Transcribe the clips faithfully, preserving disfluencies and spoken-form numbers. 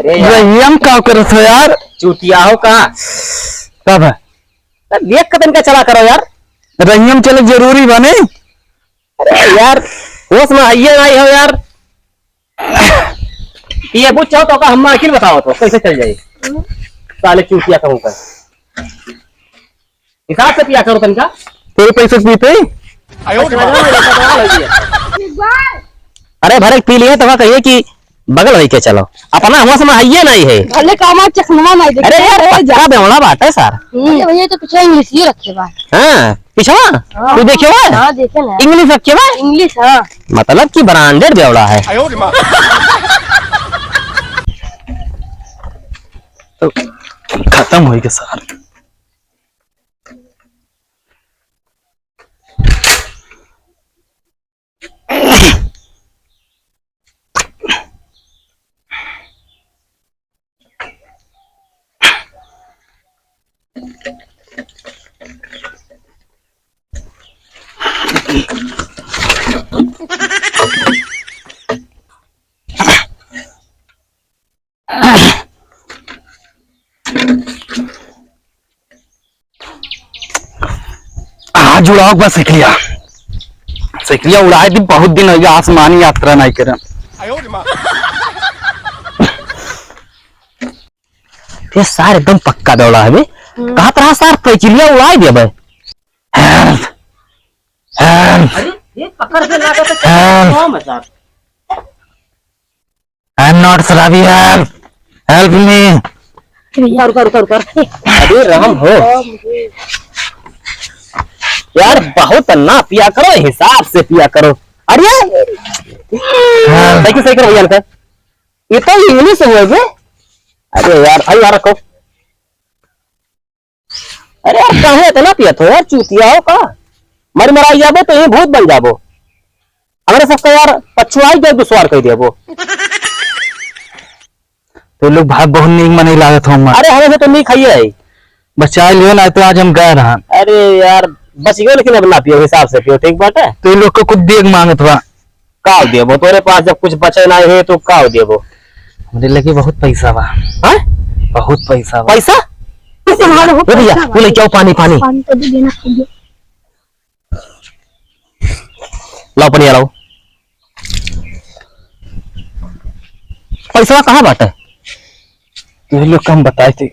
ए यार। रहियम का करत हो यार? चूतिया हो का? कब है? तो देख के तनका चला करो यार। रहियम चले जरूरी बने। अरे यार, होश में आइए ना हो यार। ये पूछो तो का हम आखिर बताओ तो कैसे चल जाए? साले चूतिया कहूँ का। हिसाब से पिया करो तनका। तेरे पैसे पीते? अरे भरे पी लिए तो कहिए कि बगल होई के चलो, अपना हुआ समय हइये नहीं है। भले का हमार चखनवा नहीं देखे। अरे यार, रह जा। पक्का बेवड़ा बात है सर। हम्म। अरे भैया, तो पीछे इंग्लिश ही रखे बा। हाँ, पीछवा? हाँ। तू देखे बा? हाँ, देखे ना। इंग्लिश रखे बा? इंग्लिश, हाँ। मतलब कि ब्रांडेड बेवड़ा है। तो खत्म होई के सर। आज उड़ाओ बस एकलिया। एकलिया उड़ाए दी, बहुत दिन हो गया आसमानी यात्रा नहीं करन। ये सार एकदम पक्का दौड़ा है बे। हम्म। कहा तरह सार पैचिलिया उड़ाए दिया बे। Help! Help! अरे, ये पकड़ के लागा तो Help! कौन है सार? I am not शराबी, help! Help me! रुका, रुका, रुका, रुका। अरे राम हो। यार, बहुत ना पिया करो, हिसाब से पिया करो। अरे, हाँ। सही, सही करो भैया इनका। ये तो इंग्लिश हुआ बे। अरे यार, भाई यार रखो। अरे यार, काहे इतना पियत हो यार, चूतिया हो का? मर मराई जाबो तो ये भूत बन जाबो। हमरे सबका यार पछुआई दे, दुश्वार कह देबो। तो लोग भाई बहुत नीक मनई लागत हो हमार। अरे, हमें से तो नीक हइये है। बचाई लियो ना तो आज हम गए रहन। अरे यार, बच गयो, लेकिन अब ना पियो, हिसाब से पियो, ठीक बात है? तो लोग को कुछ देख मांगत बा। का देबो? तोरे पास जब कुछ बचे ना है तो का देबो? हमरे लगे बहुत पैसा बा। हाँ? बहुत पैसा बा। पैसा? पैसा हमारे हो, ए भैया, पैसा वो लेके आओ पानी, पानी। पानी तो दे देना, खाइए। लाओ पनिया लाओ। पैसा कहाँ बाटे? ये लोग कम बताए थे।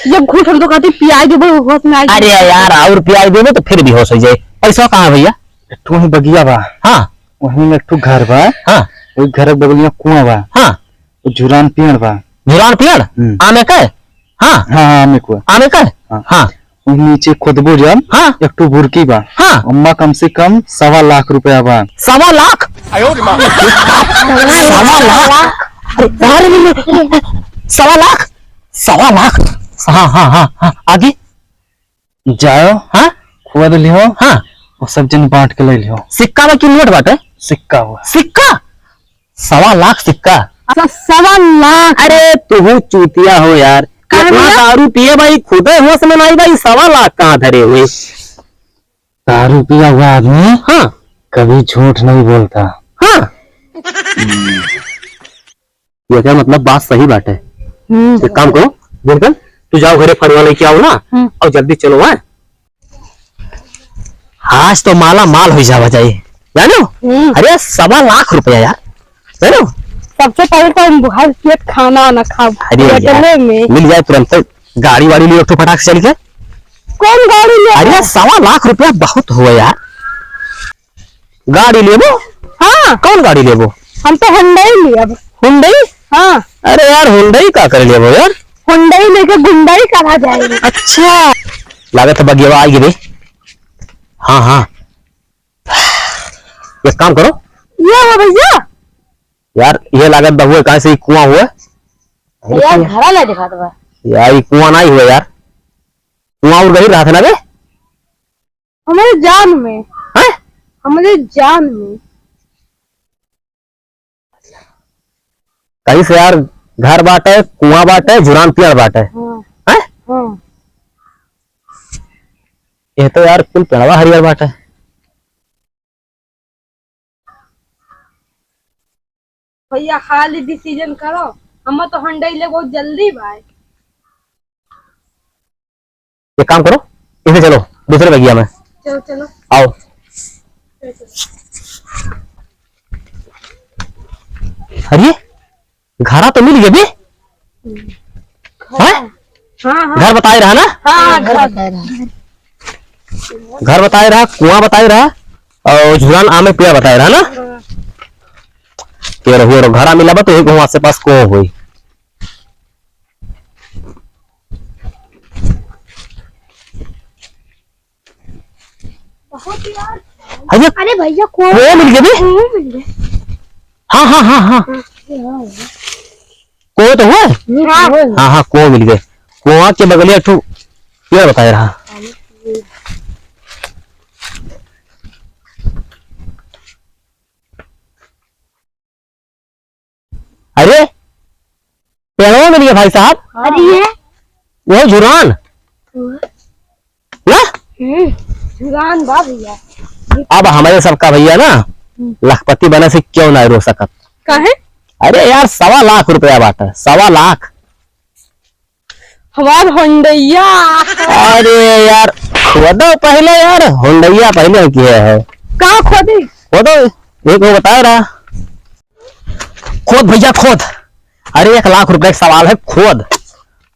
ये घूट हम तो कहते पियाई देबो, होश में आई। अरे यार, और पियाई देबो तो फिर भी होश हो जाए। पैसा कहाँ है भैया? एक ठो वहीं बगिया बा। हाँ। वहीं में एक ठो घर बा। हाँ। वही घर के बगलिया कुआं बा। हाँ। वो झुरान पेड़ बा। झुरान पेड़? हम्म। आमे का? हाँ। हाँ, हाँ, आमे कुआ। आमे का? हाँ। हाँ। वही नीचे खोदबो जब, हाँ। एक ठो बुरकी बा। हाँ। ओम्मा कम से कम सवा लाख रुपया बा। सवा लाख? आयो रे माँ। सवा लाख? अरे, अरे, सवा लाख? सवा लाख? हाँ, हाँ, हाँ, हाँ, आगे? जाओ, हाँ? खोद लिहो, हाँ। वो सब जन बांट के ले लिहो। सिक्का बा कि नोट बाटे? सिक्का हुआ। सिक्का? सवा लाख सिक्का? अच्छा, सवा लाख। अरे, तुहू चूतिया हो यार। काहे कितना भैया? दारू पिए भाई, खुदे होश में नहीं भाई, सवा लाख कहाँ धरे हुए? दारू पिया हुआ आदमी हाँ। कभी झूठ नहीं बोलता। हाँ। ये क्या मतलब, बात सही बात है। हम्म। एक काम करो, दिनकर, तू जाओ घरे फड़वा लेके आओ ना, हम्म। और जल्दी चलो, हाँ? आज तो माला माल हो जावा जाए, जानो? हम्म। अरे, सवा लाख रुपया यार, जानो? सबसे पहले तो हम भर पेट खाना ना खाओ, अरे यार, होटले में। मिल जाए तुरंत, गाड़ी वाड़ी लियो तो फटाक से चल के। कौन गाड़ी ले? अरे, सवा लाख रुपया बहुत हुआ यार। गाड़ी लेबो? हाँ। कौन गाड़ी लेबो? हम तो Hyundai लेब। Hyundai? हाँ। अरे यार, Hyundai का कर लेबो यार? Hyundai लेके गुंडई करा जाएंगे। अच्छा। लागत है बगियावा आई गे। हाँ, हाँ। एक काम करो। ये हो भैया। यार, ये लागत बहुए, कहाँ से कुआं हुआ? यार, घरा नहीं दिखात बा। यार, ये कुआं नहीं हुआ यार। कुआं और गहिर रहा था ना बे? हमारे जान में। हैं? हमारे जान में। कहीं से यार घर बाटे, कुआं बाटे, जुरान पियड़ बाटे। हाँ। हैं? हाँ। ये तो यार कुल पेड़वा हरियर बाटे। भैया, हाली decision करो, हम तो हुंडई ले बहुत जल्दी बाय। एक काम करो, इसे चलो, दूसरे बगिया में। चलो, चलो। आओ। चलो, चलो। अरे, घरा तो मिल गए बे। हैं? हाँ, हाँ। घर बताए रहा ना? हाँ, घर। घर बताए रहा, कुआं बताए रहा, और झुरान आमे पेड़ बताए रहा ना? हाँ। पेड़ हुए रो घरा मिला बा तो एक हुआ आसे पास को होई। बहुत यार। अरे, अरे भैया, कुआं। कुआं मिल गया बे? कुआं मिल गया। हाँ, हाँ, हाँ, हाँ। हाँ, ये हाँ, हाँ। कुआं तो हुआ है? हाँ। हाँ, हाँ, कुआं मिल गए। कुआं के बगलिया एक ठो पेड़ बताए रहा। अरे, पेड़वा मिल गया भाई साहब। अरे ये? वो झुरान। हाँ। ना? हम्म, झुरान बा भैया। अब हमरे सबका भैया ना, हम्म। लखपति बने से क्यों ना रो सकत? काहे? अरे यार, सवा लाख रुपया बाटे, सवा लाख। हमार हुंडैया। अरे यार, खोदो पहले यार, हुंडैया पहले किया है। कहाँ खोदी? खोदो, एक वो बता रहा। खोद भैया, खोद। अरे, एक लाख रुपए का सवाल है, खोद,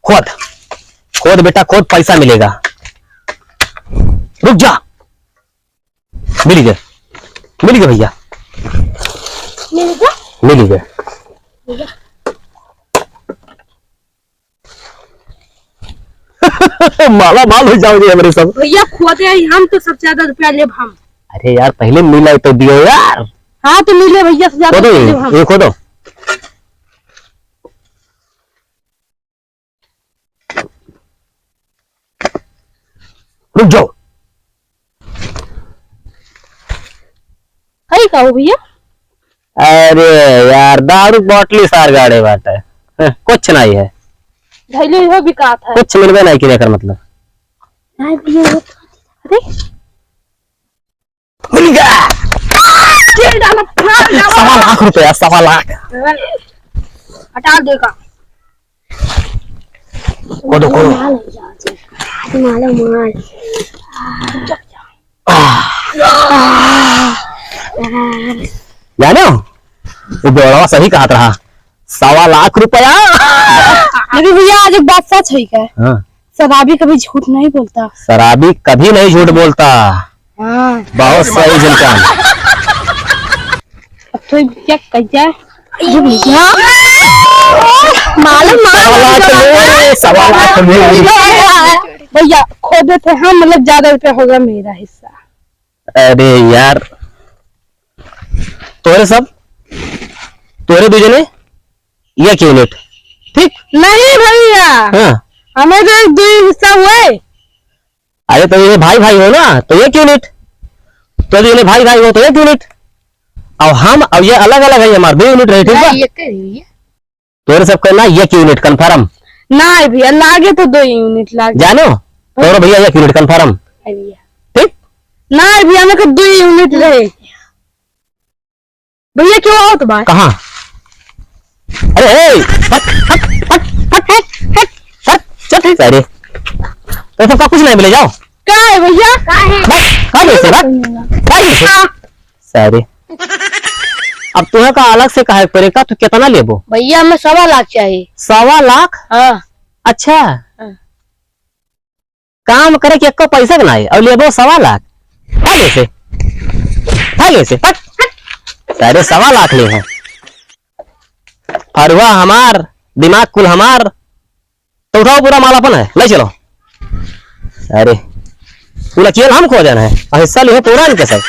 खोद, खोद बेटा, खोद, पैसा मिलेगा। रुक जा। मिल गए, मिल गए भैया, मिल गया? मिल गए। माला माल हो जाओगे हमरे सब। भैया, खोदे ही हम तो सबसे ज्यादा रुपया लेब हम। अरे यार, पहले मिला तो दियो यार। हाँ, तो मिले भैया, सबसे ज्यादा खोदो, रुपया लेब हम। ये खोदो। रुक जाओ। है का हो भैया? अरे यार, दारू बॉटली सार गाड़े बाटे। हैं, कुछ नहीं है। धैले हो बिकात है। कुछ मिलबे नहीं करे एकर मतलब। नहीं भैया, वो तो, अरे। मिल गया। खेल डालो, फाड़ डालो। सवा लाख रुपया, सवा लाख। हटा देगा। खोदो, खोदो। माल हो जाओ जी। मालो माल। जानो, वो बेवड़वा सही कहत रहा, सवा लाख रुपया। लेकिन भैया, आज एक बात सच है क्या? हाँ। शराबी कभी झूठ नहीं बोलता। शराबी कभी नहीं झूठ बोलता। हाँ। बहुत सही जिनका। अब तो क्या कह जाए? अरे भैया। मालूम, मालूम। सवा लाख में, सवा लाख में। भैया, खो देते हैं, मतलब, ज्यादा रुपया होगा मेरा हिस्सा। अरे यार, तोरे सब, तोरे दू जने एक यूनिट, ठीक? नहीं भैया, हाँ। हमें तो एक दो ही हिस्सा हुए। अरे तो ये भाई भाई हो ना, तो एक यूनिट, तो ये भाई भाई हो तो एक यूनिट, और हम, और ये अलग अलग है, हमारे दो यूनिट रहे, ठीक बा? ये करिए। तोरे सब कहना एक यूनिट कन्फर्म। नहीं भैया, लागे तो दो यूनिट लागे। जानो, तोरो भैया एक यूनिट कन्फर्म। नहीं भैया। ठीक? नहीं भैया, हमें को दो यूनिट रहे। भैया, क्यों आओ तो बाय? कहाँ? अरे, ए, हट, हट, हट, हट, हट, हट, चल, ठीक है रे। तो सबका कुछ नहीं मिले, जाओ। का है भैया? का है? बस, का है इसे, बस? का है इसे? हाँ। सारे। अब तुम्हें का अलग से कहे पड़े का, तू कितना लेबो? भैया, हमें सवा लाख चाहिए। सवा लाख? हाँ। अच्छा। हाँ। काम करे के एको पैसा के नाई, और लेबो सवा लाख। भाग ऐसे, भाग ऐसे, हट, हट। सारे सवा लाख ले हैं। फरुआ हमार, दिमाग कुल हमार, तो उठाओ पूरा माल अपन है, ले चलो। अरे, पूरा खेल हम खो जाना है, और हिस्सा लिहे पूरा इनके सब।